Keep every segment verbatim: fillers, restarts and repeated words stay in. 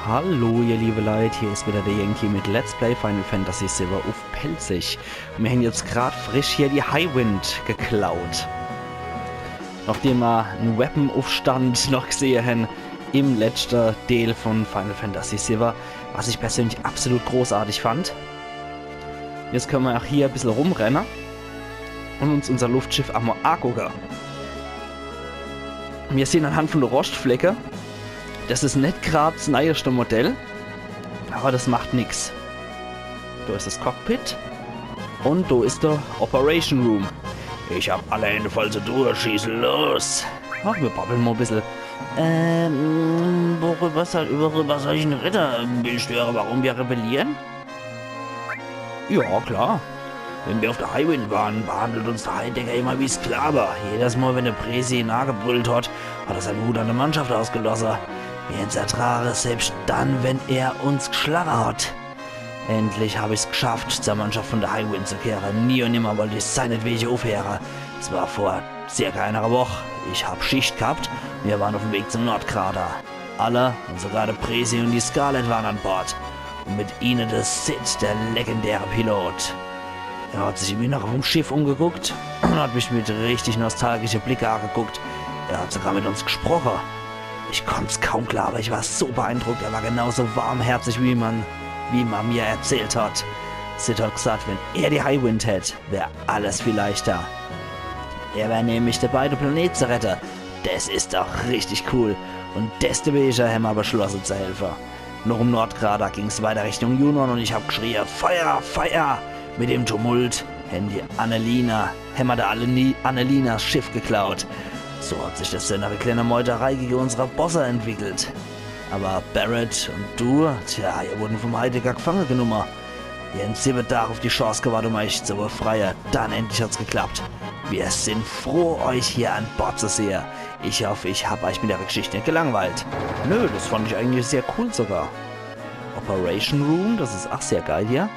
Hallo, ihr liebe Leit, hier is wieder der Yankee mit Let's Play Final Fantasy siwwe uff Pälzisch. Mir hän jetzt grad frisch hier die Highwind geklaut. Nachdem mer en Weapon-Uffstand noch gesehe hän im letschte Deel von Final Fantasy siwwe, was ich persönlich absolut großartig fand. Jetzt könne mer auch hier e bissel rumrenne un uns unser Luftschiff emol agucke. Mir sehn anhand von de Roschtflecke, des is net grad des neieschte Modell, awwer des macht nix. Do is des Cockpit un do is de Operation Room. Ich hab alle Hände voll zu tun, schieß los. Ach, mir babbeln mol e bissel. Ähm, worüber soll, worüber soll ich denn reden? Willst du hören, warum wir rebellieren? Ja, klar. Wenn wir auf der Highwind waren, behandelt uns der Heidegger immer wie Sklave. Jedes Mal, wenn der Presi nahegebrüllt hat, hat er seinen Wut an der Mannschaft ausgelassen. Wir hätten es ertragen, selbst dann, wenn er uns geschlagen hat. Endlich hab ich's geschafft, zur Mannschaft von der Highwind zu kehren. Nie und nimmer wollte ich seinetwegen aufhören. Es war vor circa einer Woche. Ich hab Schicht gehabt. Wir waren auf dem Weg zum Nordkrater. Alle, und sogar der Presi und die Scarlet waren an Bord. Und mit ihnen der Cid, der legendäre Pilot. Er hat sich immer noch auf dem Schiff umgeguckt und hat mich mit richtig nostalgischen Blicken angeguckt. Er hat sogar mit uns gesprochen. Ich konnt's kaum glauben, ich war so beeindruckt. Er war genauso warmherzig, wie man, wie man mir erzählt hat. Cid hat gesagt, wenn er die Highwind hätte, wär alles viel leichter. Er wär nämlich dabei, den Planet zu retten. Das ist doch richtig cool. Und deswegen haben wir beschlossen zu helfen. Noch im Nordkrater ging's weiter Richtung Junon und ich hab geschrien: „Feuer, Feuer!“ Mit dem Tumult haben die Annelina, haben wir der Anneli-, Annelinas Schiff geklaut. So hat sich das zu einer kleinen Meuterei gegen unsere Bosse entwickelt. Aber Barret und du, tja, ihr wurden vom Heidegger gefangen genommen. Wir haben sieben Tage auf die Chance gewartet, um euch zu befreien. Dann endlich hat's geklappt. Wir sind froh, euch hier an Bord zu sehen. Ich hoffe, ich hab euch mit eurer Geschichte nicht gelangweilt. Nö, das fand ich eigentlich sehr cool sogar. Operation Room, das ist auch sehr geil hier.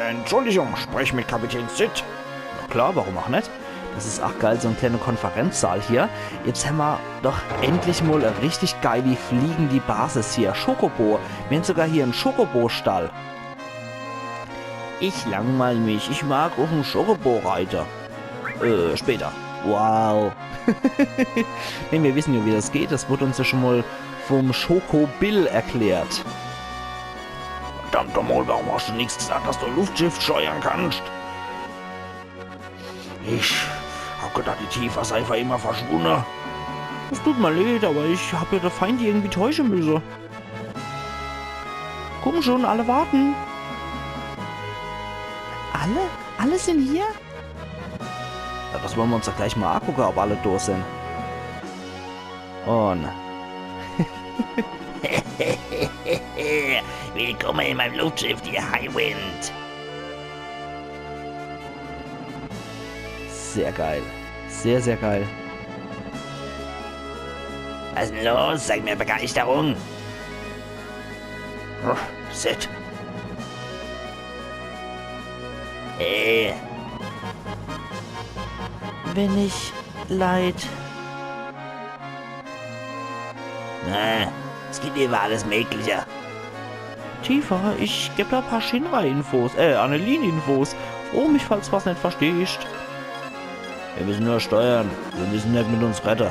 Entschuldigung, sprich mit Kapitän Cid. Na klar, warum auch nicht? Das ist auch geil, so ein kleiner Konferenzsaal hier. Jetzt haben wir doch endlich mal eine richtig geile fliegende Basis hier. Chocobo. Wir haben sogar hier einen Chocobo-Stall. Ich langweil mich. Ich mag auf dem Chocobo reiten. Äh, später. Wow. Nee, wir wissen ja, wie das geht. Das wurde uns ja schon mal vom Choco Bill erklärt. Verdammt nochmal, warum hast du nichts gesagt, dass du ein Luftschiff steuern kannst? Ich hab gedacht, die Tifa sei für immer verschwunden. Es tut mir leid, aber ich hab ja den Feind irgendwie täuschen müssen. Komm schon, alle warten. Alle? Alle sind hier? Ja, das wollen wir uns ja gleich mal angucken, ob alle da sind. Und willkommen in meinem Luftschiff, die Highwind. Sehr geil. Sehr, sehr geil. Was ist denn los? Zeig mir Begeisterung. Oh, Cid. Ey. Wenn ich leid. Na, es gibt immer alles Mögliche. Tifa, ich geb da paar Shinra-Infos, äh, Annelien-Infos. Frag mich, falls was nicht verstehst. Wir müssen nur steuern. Wir müssen nicht mit uns reden.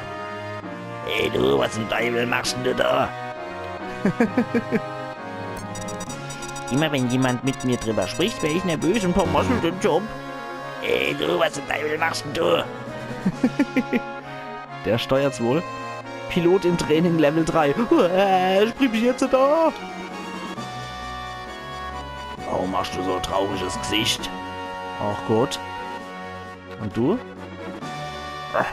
Ey, du, was zum Teufel machst denn du da? Immer wenn jemand mit mir drüber spricht, werde ich nervös und vermassel den Job. Ey, du, was zum Teufel machst denn du? Der steuert's wohl. Pilot im Training Level drei. Äh, sprich mich jetzt da. Warum hast du so ein trauriges Gesicht? Ach Gott. Und du? Äh,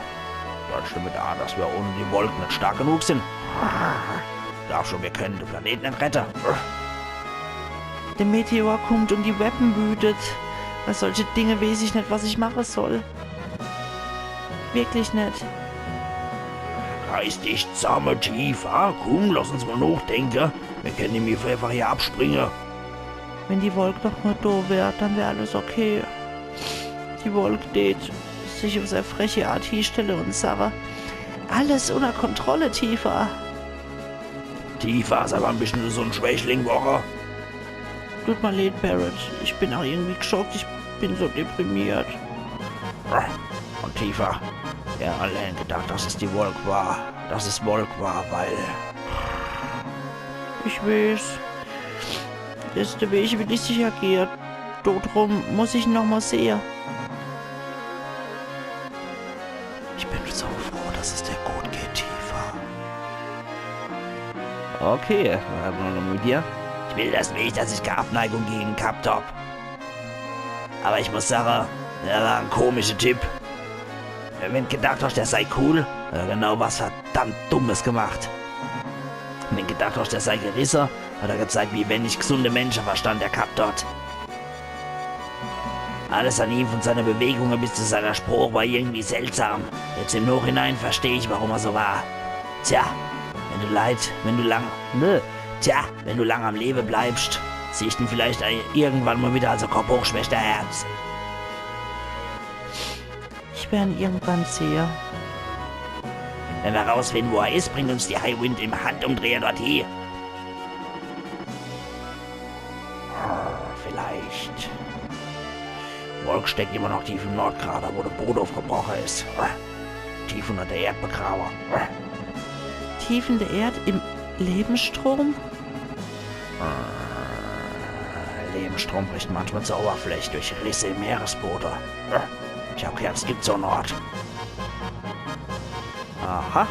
denkst du mit an, dass wir ohne die Wolke nicht stark genug sind? Glaub schon, wir können den Planeten nicht retten. Der Meteor kommt und die Weapon wütet. Bei solche Dinge weiß ich nicht, was ich machen soll. Wirklich nicht. Reiß dich zusammen, Tifa. Komm, lass uns mal nachdenken. Wir können nämlich einfach hier abspringen. Wenn die Wolke doch nur da wär, dann wär alles okay. Die Wolke tät sich auf seine freche Art hinstelle und sage: „Alles unter Kontrolle, Tifa.“ Tifa, seit wann bist du so en Schwächling worre? Tut mir leid, Barret. Ich bin auch irgendwie geschockt. Ich bin so deprimiert. Und Tifa, ja, alle hän gedacht, dass es die Wolk war. Dass es Wolk war, weil... Ich weiß. Das is de Weg, wie die sicher geht. Drum muss ich noch mal sehe. Ich bin so froh, dass es dir gut geht, Tifa. Okay, was hat man noch mit dir? Ich will das nicht, dass ich keine Abneigung gegen gehabt hab. Aber ich muss sagen, er war ein komischer Typ. Wenn du gedacht hast, der sei cool, hat er genau was verdammt Dummes gemacht. Wenn du gedacht hast, der sei gerisse, hat er gezeigt, wie wenig gesunde Menschenverstand er gehabt hat. Alles an ihm, von seiner Bewegung bis zu seiner Sprache, war irgendwie seltsam. Jetzt im Nachhinein verstehe ich, warum er so war. Tja, wenn du leid, wenn du lang, ne? Tja, wenn du lang am Leben bleibst, siehst du ihn vielleicht ein- irgendwann mal wieder als Kopfhochschwächterherz. Ich werde ihn irgendwann sehen. Wenn wir rausfinden, wo er ist, bringt uns die Highwind im Handumdreher dorthin. Vielleicht. Wolk steckt immer noch tief im Nordkrater, wo der Boden aufgebrochen ist. Tief unter der Erde begraben. Tief in der Erde? Im Lebensstrom? Lebensstrom bricht manchmal zur Oberfläche durch Risse im Meeresboden. Ich hab gehört, es gibt so einen Ort. Aha.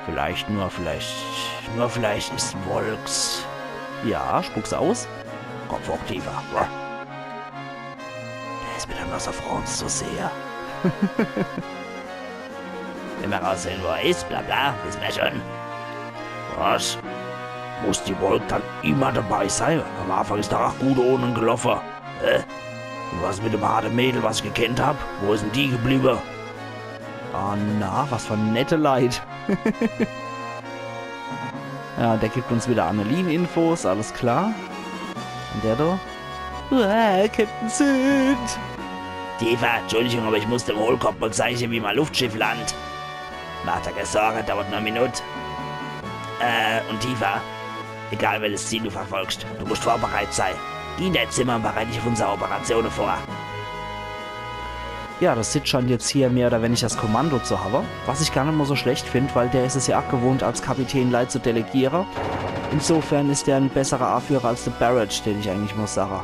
Vielleicht, nur vielleicht, nur vielleicht ist Wolks. Ja, spuck's aus. Kopf hoch, Tifa. Der ist wieder nur so froh, uns zu sehen. Wenn wir rausfinden, wo er ist, bla bla, wissen wir schon. Was? Muss die Wolk dann immer dabei sein? Am Anfang ist doch auch gut ohne gelaufen. Hä? Und was mit dem harten Mädel, was ich gekannt hab? Wo ist denn die geblieben? Ah, na, was für nette Leit. Ja, der gibt uns wieder Annelien-Infos, alles klar. Und der da? Uah, Captain Sid! Tifa, Entschuldigung, aber ich muss dem Hohlkopf mal zeigen, wie man Luftschiff landet. Mach dir keine Sorge, dauert nur eine Minute. Äh, und Tifa, egal welches Ziel du verfolgst, du musst vorbereitet sein. Geh in dein Zimmer und bereite dich auf unsere Operationen vor. Ja, der Sid scheint jetzt hier mehr oder weniger das Kommando zu haben, was ich gar nicht mal so schlecht find, weil der ist es ja auch gewohnt, als Kapitän Leit zu delegieren. Insofern ist der ein besserer Anführer als der Barret, den ich eigentlich muss sagen.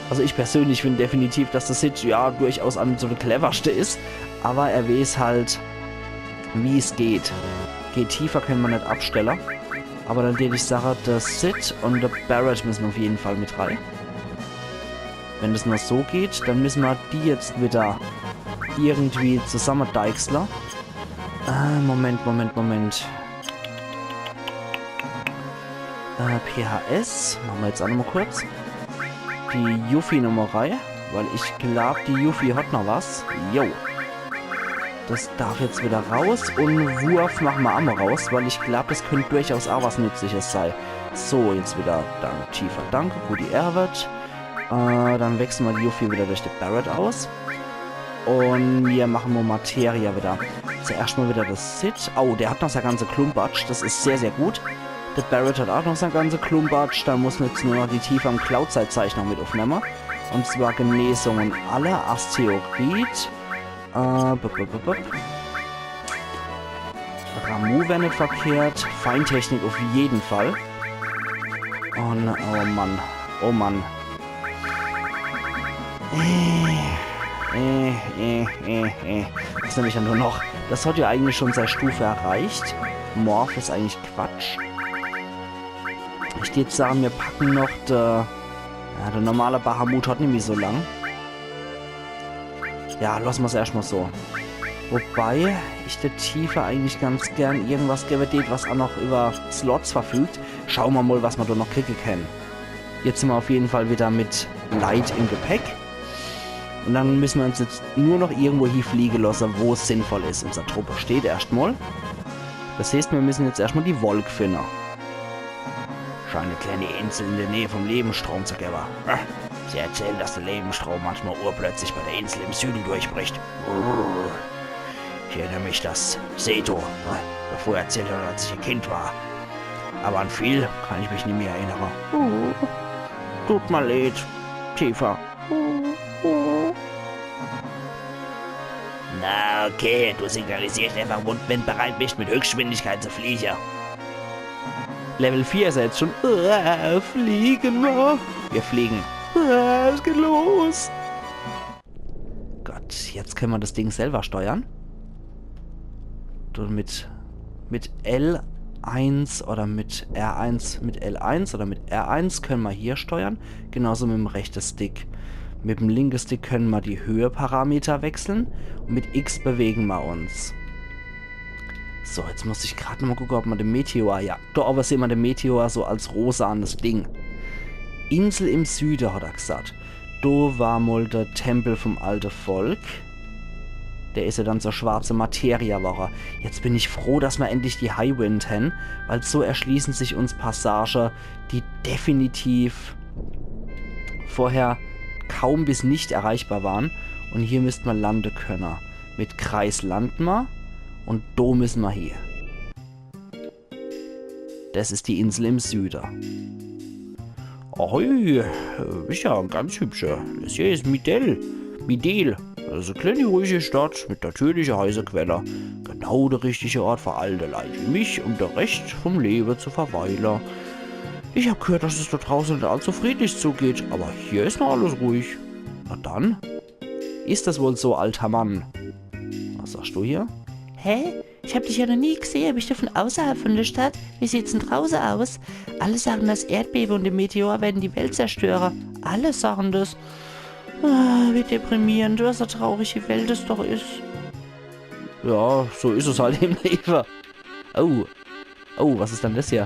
Also ich persönlich find definitiv, dass der Sid ja durchaus an so der cleverste ist, aber er weiß halt, wie es geht. Geht tiefer können wir nicht abstellen. Aber dann tät ich sagen, der Sid und der Barret müssen auf jeden Fall mit rein. Wenn das nur so geht, dann müssen wir die jetzt wieder irgendwie zusammendeichseln. Äh, Moment, Moment, Moment. Äh, P H S. Machen wir jetzt auch nochmal kurz die Yuffie nochmal rein, weil ich glaub, die Yuffie hat noch was. Jo. Das darf jetzt wieder raus und Wurf machen wir auch mal raus, weil ich glaub, das könnte durchaus auch was Nützliches sein. So, jetzt wieder dann tiefer. Danke, gut, die Ehre wird. Äh, dann wechseln wir die Yuffie wieder durch den Barret aus. Und wir machen mal Materia wieder. Zuerst mal wieder der Sid. Oh, der hat noch sein ganze Klumpatsch. Das ist sehr, sehr gut. Der Barret hat auch noch sein ganze Klumpatsch. Da muss jetzt nur noch die Tifa am Cloud sein Zeich noch mit aufnehmen. Und zwar Genesung und alle. Asteroid. Äh, bup, bup, bup, bup. Ramuh wär net verkehrt. Feintechnik auf jeden Fall. Oh, ne, oh Mann. Oh Mann. Äh, äh, äh, äh, äh. Was nehme ich dann nur noch? Das hat ja eigentlich schon seine Stufe erreicht. Morph ist eigentlich Quatsch. Ich würd jetzt sagen, wir packen noch der, ja, der normale Bahamut hat nämlich so lang. Ja, lassen wir's erstmal so. Wobei ich der Tifa eigentlich ganz gern irgendwas geben tät, was auch noch über Slots verfügt. Schauen wir mal, was wir da noch kriegen können. Jetzt sind wir auf jeden Fall wieder mit Leit im Gepäck. Und dann müssen wir uns jetzt nur noch irgendwo hinfliegen lassen, wo es sinnvoll ist. Unsere Truppe steht erstmal. Das heißt, wir müssen jetzt erstmal die Wolk finden. Scheint eine kleine Insel in der Nähe vom Lebensstrom zu geben. Ah, sie erzählen, dass der Lebensstrom manchmal urplötzlich bei der Insel im Süden durchbricht. Brrr. Ich erinnere mich, dass Seto, ne, davor erzählt hat, als ich ein Kind war. Aber an viel kann ich mich nicht mehr erinnern. Oh, tut mir leid, Tifa. Oh, oh. Na okay, du signalisierst einfach, wenn du bereit bist, mit Höchstgeschwindigkeit zu fliegen. Level vier ist er jetzt schon. Uah, fliegen wir. Wir fliegen. Uah, es geht los. Gott, jetzt können wir das Ding selber steuern. Und mit, mit L eins oder mit R eins, mit L eins oder mit R eins können wir hier steuern. Genauso mit dem rechten Stick. Mit dem linken Stick können wir die Höheparameter wechseln. Und mit X bewegen wir uns. So, jetzt muss ich gerade nochmal gucken, ob wir den Meteor, ja, da oben sehen wir den Meteor so als rosanes Ding. Insel im Süden, hat er gesagt. Do war mal der Tempel vom alte Volk. Der ist ja dann zur schwarze Materie worre. Jetzt bin ich froh, dass wir endlich die Highwind haben, weil so erschließen sich uns Passage, die definitiv vorher kaum bis nicht erreichbar waren. Und hier müssten wir lande können. Mit Kreis landen wir. Und do müssen wir hier. Das ist die Insel im Süden. Ahoi, äh, is ja ganz hübsche. Das hier ist Midel. Midel. Das ist eine kleine ruhige Stadt mit natürlicher heißer Quelle. Genau der richtige Ort für alte Leute wie mich, um den Rest vom Leben zu verweilen. Ich hab gehört, dass es da draußen nicht allzu friedlich zugeht, aber hier ist noch alles ruhig. Na dann, ist das wohl so, alter Mann. Was sagst du hier? Hä? Ich hab dich ja noch nie gesehen. Bist du von außerhalb von der Stadt? Wie sieht's denn draußen aus? Alle sagen, das Erdbeben und der Meteor werden die Welt zerstören. Alle sagen das. Ah, wie deprimierend, was eine traurige Welt es doch ist. Ja, so ist es halt im Leben. Oh. Oh, was ist denn das hier?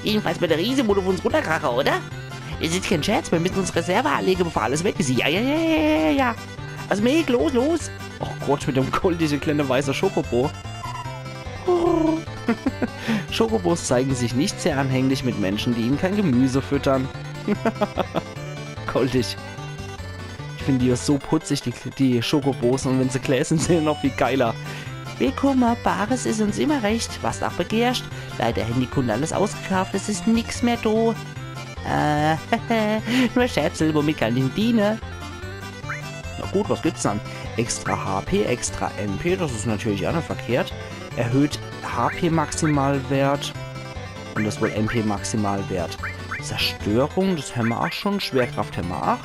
Jedenfalls wird der Riesenmotor auf uns runterkrachen, oder? Das ist kein Scherz, wir müssen uns Reserve anlegen, bevor alles weg ist. Ja, ja, ja, ja, ja, ja. Also, Meg, los, los. Oh Gott, mit dem goldige kleine weiße Schokobo. Schokobos zeigen sich nicht sehr anhänglich mit Menschen, die ihnen kein Gemüse füttern. Goldig. Ich finde die ja so putzig, die, die Schokobos. Und wenn sie gläsern sind, noch viel geiler. Willkommen, Bares ist uns immer recht, was auch begehrst. Leider haben die Kunden alles ausgekauft, es ist nix mehr do. Äh, nur Scherzel, womit kann ich denn dienen? Na gut, was gibt's dann? Extra H P, extra M P, das ist natürlich auch nicht verkehrt. Erhöht H P-Maximalwert und das wohl M P-Maximalwert. Zerstörung, das haben wir auch schon. Schwerkraft haben wir auch.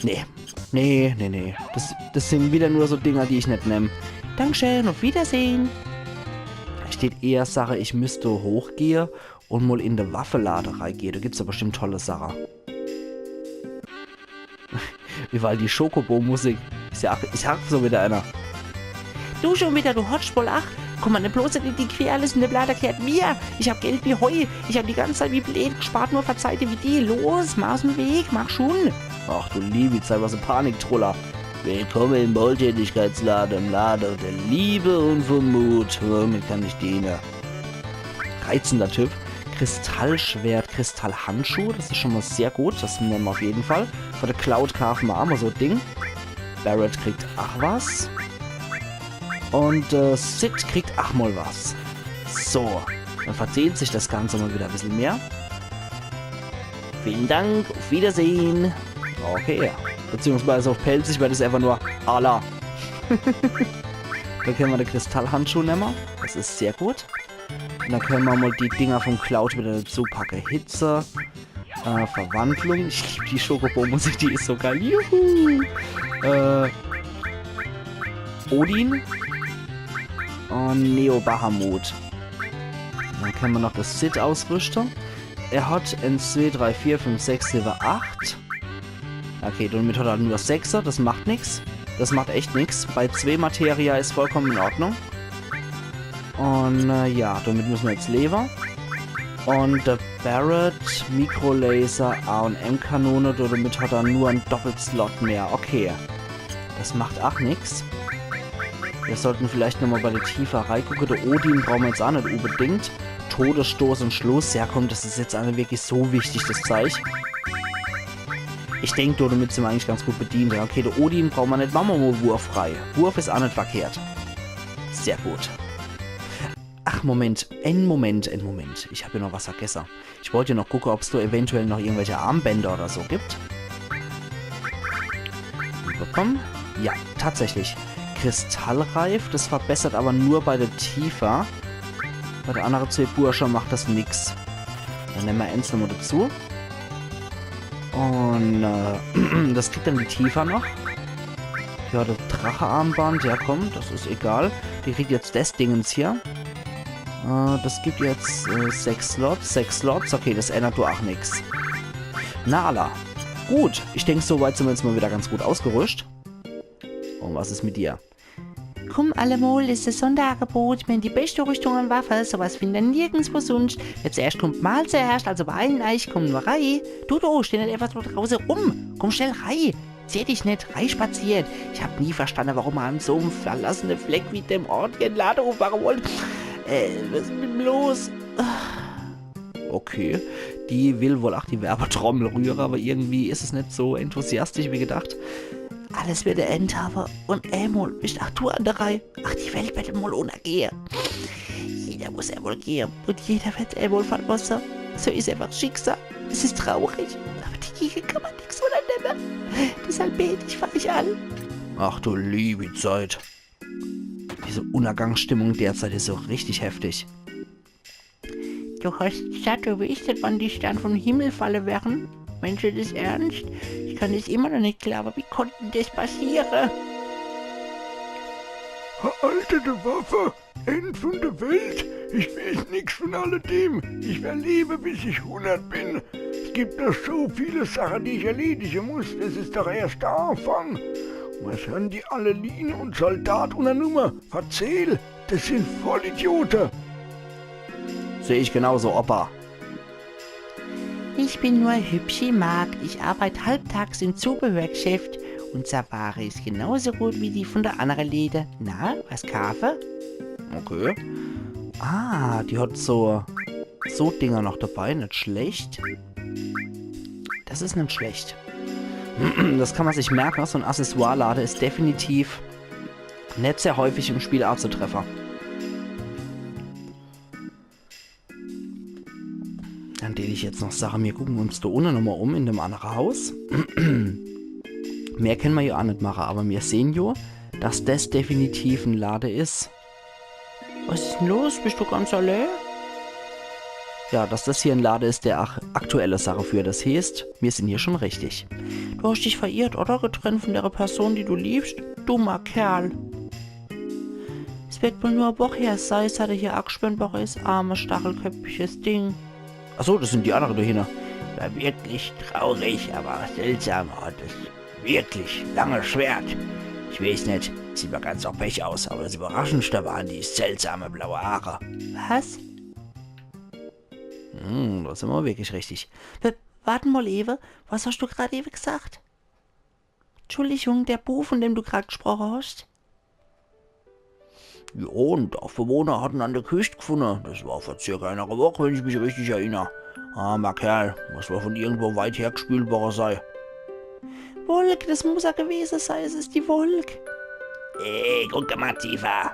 Nee, nee, nee, nee. Das, das sind wieder nur so Dinger, die ich nicht nehm. Dankeschön, auf Wiedersehen. Da steht eher Sache, ich müsste hochgehe und mal in de Waffelade reigehe. Da gibt's ja bestimmt tolle Sache. Wie war die Schokobo-Musik? Ist ja, ist ja so wieder einer. Du schon wieder, du Hotspol, ach, komm mal, ne bloße die, die Querles in de Blade kehrt mir. Ich hab Geld wie Heu. Ich hab die ganze Zeit wie blöd gespart, nur Verzeite wie die. Los, mach aus dem Weg, mach schon. Ach du liebe Zeit, was ein Paniktroller. Willkommen im Wohltätigkeitsladen, im Lade der Liebe und vom Mut. Womit kann ich dienen? Reizender Typ. Kristallschwert, Kristallhandschuh, das ist schon mal sehr gut. Das nehmen wir auf jeden Fall. Für die Cloud kaufen wir auch mal so ein Ding. Barret kriegt ach was. Und äh, Cid kriegt ach mal was. So, dann verzählt sich das Ganze mal wieder ein bisschen mehr. Vielen Dank, auf Wiedersehen. Okay, beziehungsweise auf Pälzisch wäre das einfach nur Alla. Da können wir den Kristallhandschuh nehmen. Das ist sehr gut. Und dann können wir mal die Dinger vom Cloud wieder dazu packen. Hitze, äh, Verwandlung. Ich liebe die Schokobo-Musik, die ist so geil. Juhu! Äh, Odin. Und Neo Bahamut. Dann können wir noch das Cid ausrüsten. Er hat eins, zwei, drei, vier, fünf, sechs, sieben, acht. Okay, damit hat er nur Sechser, das macht nix. Das macht echt nix. Bei zwei Materia ist vollkommen in Ordnung. Und äh, ja, damit müssen wir jetzt leben. Und der Barret, Mikrolaser, A und M-Kanone, damit hat er nur einen Doppelslot mehr. Okay, das macht ach nix. Wir sollten vielleicht nochmal bei der Tifa reingucken. Der Odin brauchen wir jetzt auch nicht unbedingt. Todesstoß und Schluss. Ja komm, das ist jetzt auch nicht wirklich so wichtig, das Zeug. Ich denk, domit sin mer eigentlich ganz gut bedient. Ja, okay, de Odin brauche mer net. Mache mer mol Wurf rei. Wurf is aa net verkehrt. Sehr gut. Ach, Moment. En Moment, en Moment. Ich hab jo noch was vergesse. Ich wollt jo noch gucke, ob's do eventuell noch irgendwelche Armbänder oder so gibt. Bum. Ja, tatsächlich. Kristallreif, das verbessert awwer nur bei de Tifa. Bei de annere zwee Bursche macht das nix. Dann nemme mer ens nochmol dazu. Un äh, das kriegt dann die Tifa noch. Ja, das Drachearmband, ja komm, das is egal. Die kriegt jetzt des Dingens hier. Äh, das gibt jetzt äh, sechs Slots, sechs Slots. Okay, das ännert do aa nix. Na alla. Gut, ich denk, so weit sin mer jetzt mol wieder ganz gut ausgerüscht. Un was is mit dir? Kumm, allemol, is es Sonderangebot. Mir hän die beschte Rüschtung un Waffe. So was findt er nirgendswo sunscht. Wer zuerscht kummt, mahlt zuerscht. Also beeilen eich, kumm nur rei. Du, du, steh net äfach so drauße rum. Kumm schnell rei. Zier dich net, rei spaziert. Ich hab nie verstanne, warum mer an so em verlassene Fleck wie dem Ort gern Lade uffmache wollt. Äh, was is mit em los? Okay, die will wohl aa die Werbetrommel rühre, awwer irgendwie is es net so enthusiastisch wie gedacht. Alles werd e End hawwe un emol bischt aa du an de Reih. Ach, die Welt werd emol unnergehe. Jeder muss emol gehe un jeder werd emol verlosse. So is äfach Schicksal. Es is traurig, awwer dagege kann mer nix unnernemme. Deshalb bet ich fer eich all. Ach du liebi Zeit. Diese Unnergangsstimmung derzeit is so richtig heftig. Du hoscht gsacht, du wüschtsch, wann die Stern vum Himmel falle werre. Meensch du das ernscht? Ich kann das immer noch net glaawe. Wie konnt dann das passiere? Veraltete Waffe, End vun de Welt. Ich weeß nix vun alledem. Ich wer lewe, bis ich hunnert bin. Es gibt noch so viele Sache, die ich erledige muss. Das is doch erscht de Aafang. Was hän die alle Lien un Soldat unnernumme? Verzähl, das sin Vollidiote. Seh ich genauso, Opa. Ich bin nur Hübschi Mark. Ich arbeit halbtags im Zubehörgeschäft. Unser Ware is genauso gut wie die vun de annere Läde. Na, was kaafe? Okay. Ah, die hat so, so Dinger noch dabei. Net schlecht. Das is net schlecht. Das kann mer sich merke. So en Accessoire-Lade is definitiv net sehr häufig im Spiel anzutreffe. Dann deet ich jetzt noch sage, mir gucken uns do unne nochmol um in dem annere Haus. Mehr kenne mer jo aa net mache, awwer mir sehn jo, dass des definitiv en Lade is. Was is denn los? Bischt du ganz allee? Ja, dass des hier en Lade is, der ach aktuelle Sache führt. Das heeßt, mir sin hier schon richtig. Du hoscht dich verirrt, oder? Getrennt vun dere Person, die du liebscht? Dummer Kerl. Es werd wohl nur e Woch her sei, seit er hier agsperrt worre is. Armes, stachelköpfiges Ding. Ach so, das sin die annere do hinne. War wirklich traurig, awwer seltsam. Hat es wirklich lange Schwert. Ich weeß net, sieht mer ganz noch Pech aus, awwer das Überraschendste waren die seltsame blaue Haare. Was? Hm, do sin mer wirklich richtig. W-, wart mol ewe, was hoscht du grad ewe gsacht? Entschuldigung, der Bu, vun dem du grad gsproche hoscht? Jo, en Dorfbewohner hat en an de Küscht gfunne. Das war vor circa ennere Woch, wenn ich mich richtig erinner. Armer Kerl, muss wohl vun irgendwo weit hergspült worre sei. Wolk, das muss er gewese sei, es is die Wolk. Ey, guck mol, Tifa.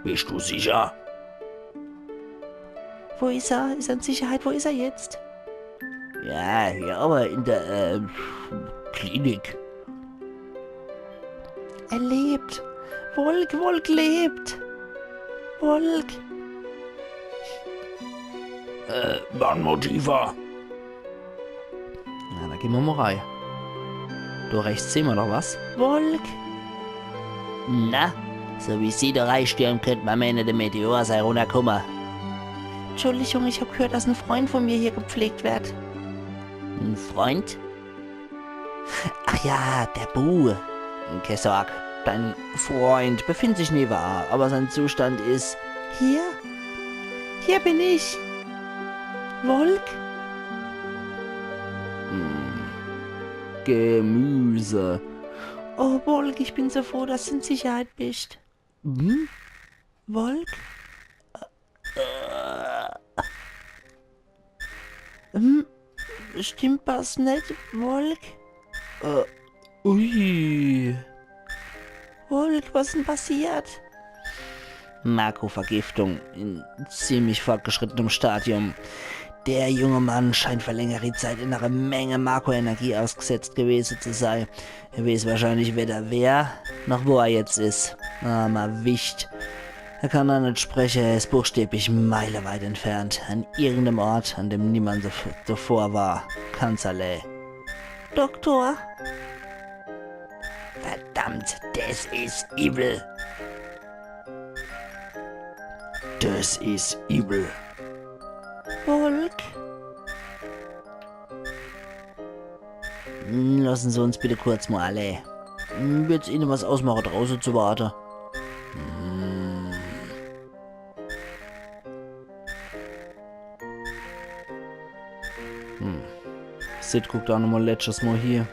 Bischt du sicher? Wo is er? Is er in Sicherheit? Wo is er jetzt? Ja, hier owwe in der, ähm, Klinik. Er lebt. Wolk, Wolk lebt. Wolk. Äh, wart mol, Tifa. Na, do gehn mer mol rei. Do rechts sehn mer doch was. Wolk. Na, so wie sie do reistürmt, könnt mer meene, de Meteor sei runnerkumme. Entschuldigung, ich hab gehört, dass en Freund vun mir hier gepflegt werd. En Freund? Ach ja, der Bu. Kä Sorg, dein Freund befindet sich newe a, awwer sein Zustand is... Hier? Hier bin ich. Wolk? Hm. Gemüse. Oh, Wolk, ich bin so froh, dass du in Sicherheit bischt. Hm? Wolk? Äh, äh. Hm? stimmt was net, Wolk? Äh, ui. Wolk, was is denn passiert? Marco-Vergiftung in ziemlich fortgeschrittenem Stadium. Der junge Mann scheint für längere Zeit in einer Menge Marco-Energie ausgesetzt gewesen zu sein. Er weiß wahrscheinlich weder wer, noch wo er jetzt is. Armer Wicht. Er kann noch net sprechen, er is buchstäblich meileweit entfernt. An irgendeinem Ort, an dem niemand dav-, davor war. Kanzalä. Doktor? Verdammt, des is übel. Des is übel. Wolk? Lassen Sie uns bitte kurz mal alle. Wird's Ihnen was ausmachen, draußen zu warten? Hm. Hm. Cid guckt auch nochmal letztes Mal hier.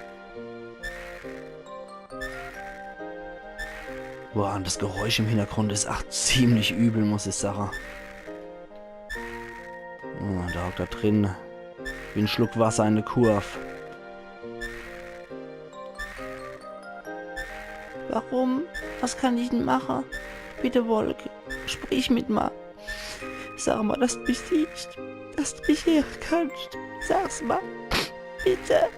Boah, und das Geräusch im Hintergrund is ach ziemlich übel, muss ich sagen. Oh, der hockt da drin. Wie en Schluck Wasser in de Kurv. Warum? Was kann ich denn machen? Bitte, Wolk, sprich mit ma. Sag ma, dass du mich siehst, dass du mich hören kannst. Sag's ma. Bitte.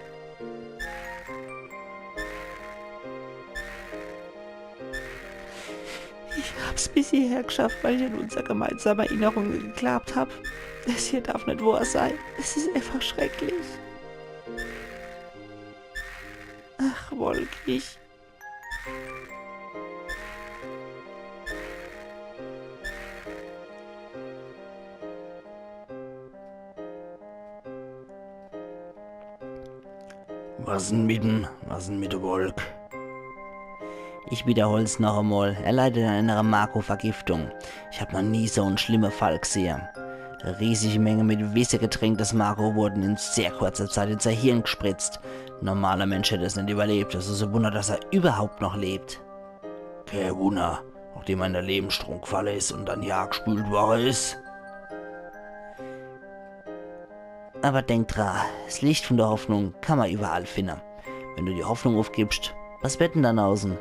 Ich hab's bis hierher geschafft, weil ich an unser gemeinsame Erinnerungen geglaubt hab. Das hier darf net wahr sein. Es is einfach schrecklich. Ach, Wolk, ich. Was denn mit em? Was denn mit de Wolk? Ich wiederhol's noch emol. Er leidet an einer Marco-Vergiftung. Ich hab noch nie so en schlimmen Fall gesehe. Riesige Menge mit Wisse getränktes Marco wurden in sehr kurzer Zeit in sein Hirn gespritzt. Normaler Mensch hätt es net überlebt. Es is e Wunder, dass er überhaupt noch lebt. Kee Wunder, nachdem er in de Lebensstrunk gefalle is und dann ja gespült worre is. Aber denk dra, das Licht von der Hoffnung kann ma überall finne. Wenn du die Hoffnung aufgibst, was wird denn dann aus em?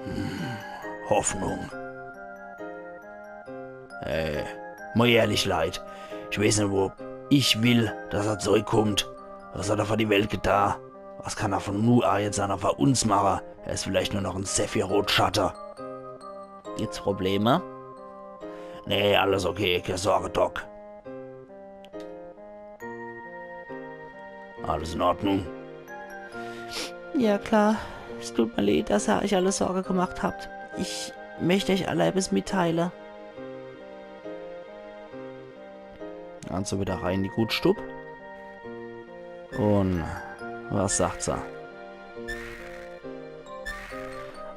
Hm, Hoffnung. Ey, mal ehrlich, Leit. Ich weiß net, ob ich will, dass er zurückkommt. Was hat er für die Welt getan? Was kann er von nu a jetzt auch noch für uns mache? Er is vielleicht nur noch en Sephiroth-Schatte. Gibt's Probleme? Nee, alles okay, kee Sorge, Doc. Alles in Ordnung? Ja, klar. Es tut mir leid, dass ihr euch alle Sorge gemacht habt. Ich möchte euch alle etwas mitteile. Also wieder rein in die Gutstub. Und was sagt se?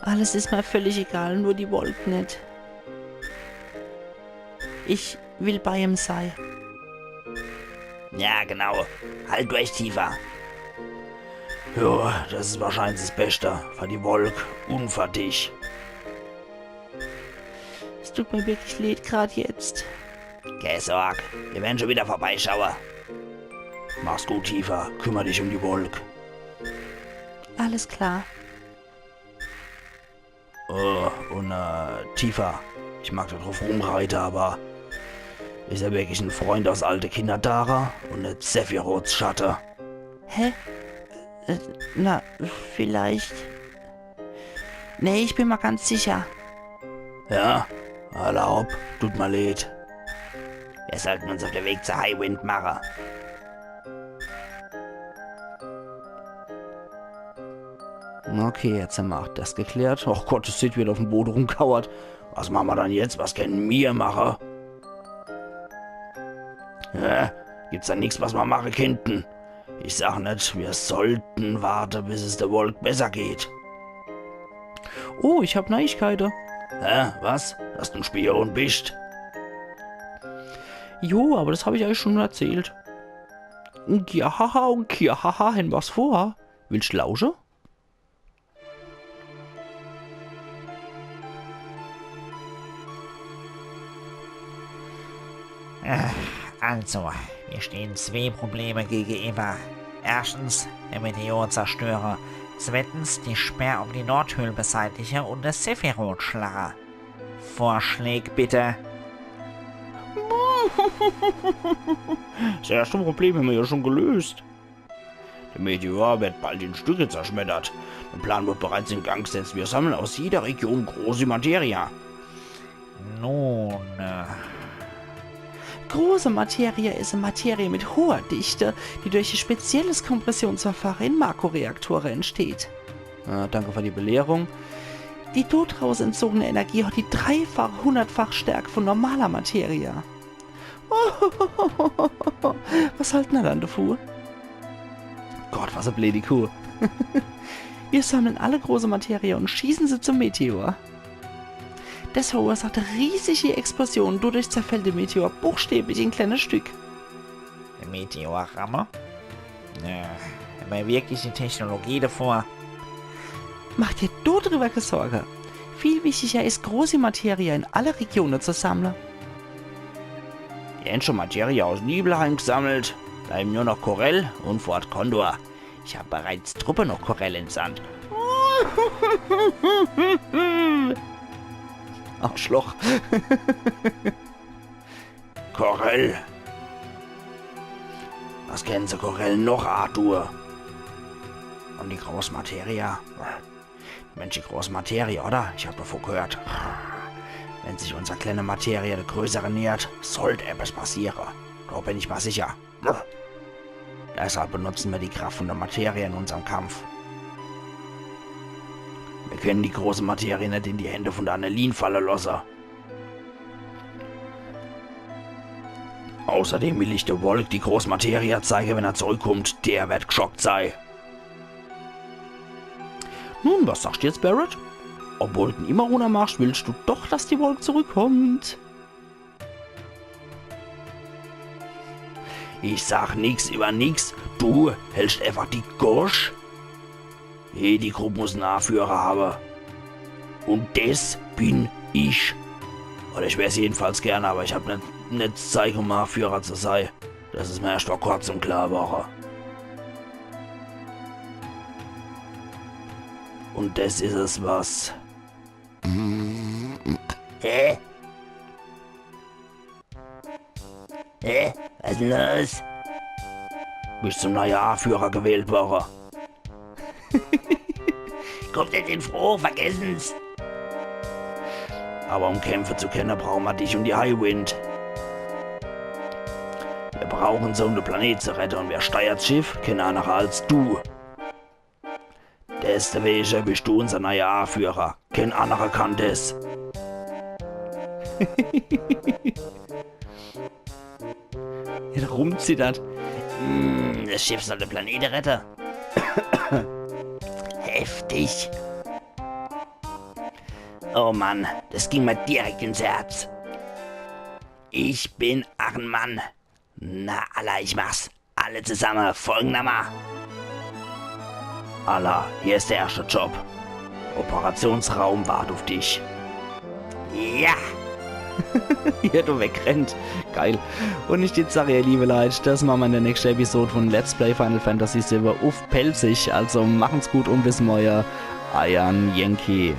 Alles is mir völlig egal, nur die Wolk net. Ich will bei ihm sei. Ja, genau. Halt durch, Tifa. Jo, das is wahrscheinlich das Beste. Für die Wolk und für dich. Es tut mir wirklich leid, grad jetzt. Kee Sorg, wir werden schon wieder vorbeischaue. Mach's gut, Tifa. Kümmer dich um die Wolk. Alles klar. Oh, und, äh, Tifa, ich mag da drauf rumreite, aber is er wirklich en Freund aus alte Kinderdache und net Sephiroths Schatte? Hä? Äh, na, vielleicht. Nee, ich bin mir ganz sicher. Ja? Alla hopp, tut mir leid. Wir sollten uns auf den Weg zur Highwind mache. Okay, jetzt hämmer ach das geklärt. Och Gott, es sieht, wie er auf em Bode rumkauert. Was mache mer dann jetzt? Was kennen mir mache? Hä? Gibt's da nix, was mer mache kennten? Ich sag net, wir sollten warte, bis es der Wolk besser geht. Oh, ich hab Neiigkeite. Hä? Was? Dass du en Spion bist? Jo, aber das hab ich euch schon erzählt. Kiahaha und Kiahaha hen was vor. Willst lausche? Äh, Also, mir stehn zwee Probleme gegenüber. Erschtens, de Meteorzerstörer. Zwettens, die Sperr um die Nordhöhl beseitige un de Sephiroth schlache. Vorschläg bitte. Des erschte Problem hämmer jo schun gelöst. De Meteor werd bald in Stücke zerschmettert. De Plan wird bereits in Gang gesetzt. Mir sammle aus jeder Region große Materia. Nun, äh, Große Materie is e Materie mit hoher Dichte, die durch e spezielles Kompressionsverfahre in Makroreaktore entsteht. Ah, danke für die Belehrung. Die do draus entzogene Energie hat die dreifach, hundertfach Stärke von normaler Materie. Was halten er dann davon? Gott, was e bleedi Kuh. Wir sammeln alle große Materie und schießen sie zum Meteor. Das verursacht riesige Explosionen, dadurch zerfällt der Meteor buchstäblich in kleine Stück. Meteorramme? Äh, hämmer wirklich die Technologie davor? Mach dir do drüber kä Sorge. Viel wichtiger is, große Materie in alle Regionen zu sammeln. Wir haben schon Materie aus Nibelheim gesammelt. Bleiben nur noch Corel und Fort Condor. Ich habe bereits Truppe nach Corel entsandt. Arschloch. Corel. Was kennen se Corel noch, Arthur? Und die Großmaterie? Mensch, die Großmaterie, oder? Ich hab davon gehört. Wenn sich unser kleine Materie der größeren nähert, sollt etwas passieren. Da bin ich mir sicher. Deshalb benutzen wir die Kraft von der Materie in unserem Kampf. Wir können die große Materie nicht in die Hände von der Annelien fallen lassen. Außerdem will ich der Wolk die Großmaterie zeigen, wenn er zurückkommt. Der wird geschockt sein. Nun, was sagst du jetzt, Barret? Obwohl du ihn immer runter machst, willst du doch, dass die Wolk zurückkommt. Ich sag nix über nix. Du hältst einfach die Gosch. Jede Gruppe muss einen Anführer haben. Und des bin ich. Oder ich wär's jedenfalls gern, aber ich hab net, net Zeit, um Anführer zu sein. Das ist mir erst vor kurzem klar geworden. Und das ist es, was... Hä? Hä? Was ist denn los? Bist zum neuen Anführer gewählt worden. Kommt net in Frage, vergessen's. Aber um kämpfen zu können, brauchen wir dich und die Highwind. Wir brauchen sie, um den Planet zu retten, und wer steuert's Schiff? Kein anderer als du. Deswegen bist du unser neuer Anführer. Kein anderer kann das. Rumzittert. Hm, das Schiff soll den Planeten retten. Heftig. Oh Mann, das ging mir direkt ins Herz. Ich bin ach en Mann. Na, alla, ich mach's. Alle zusammen, folgendermaßen. Alla, hier ist der erste Job. Operationsraum wart auf dich. Ja! Wie er do wegrennt. Geil. Und ich würd sagen, ihr liebe Leute, das machen wir in der nächsten Episode von Let's Play Final Fantasy sieben auf Pälzisch. Also machen's gut und bis morgen. Eiern Yankee.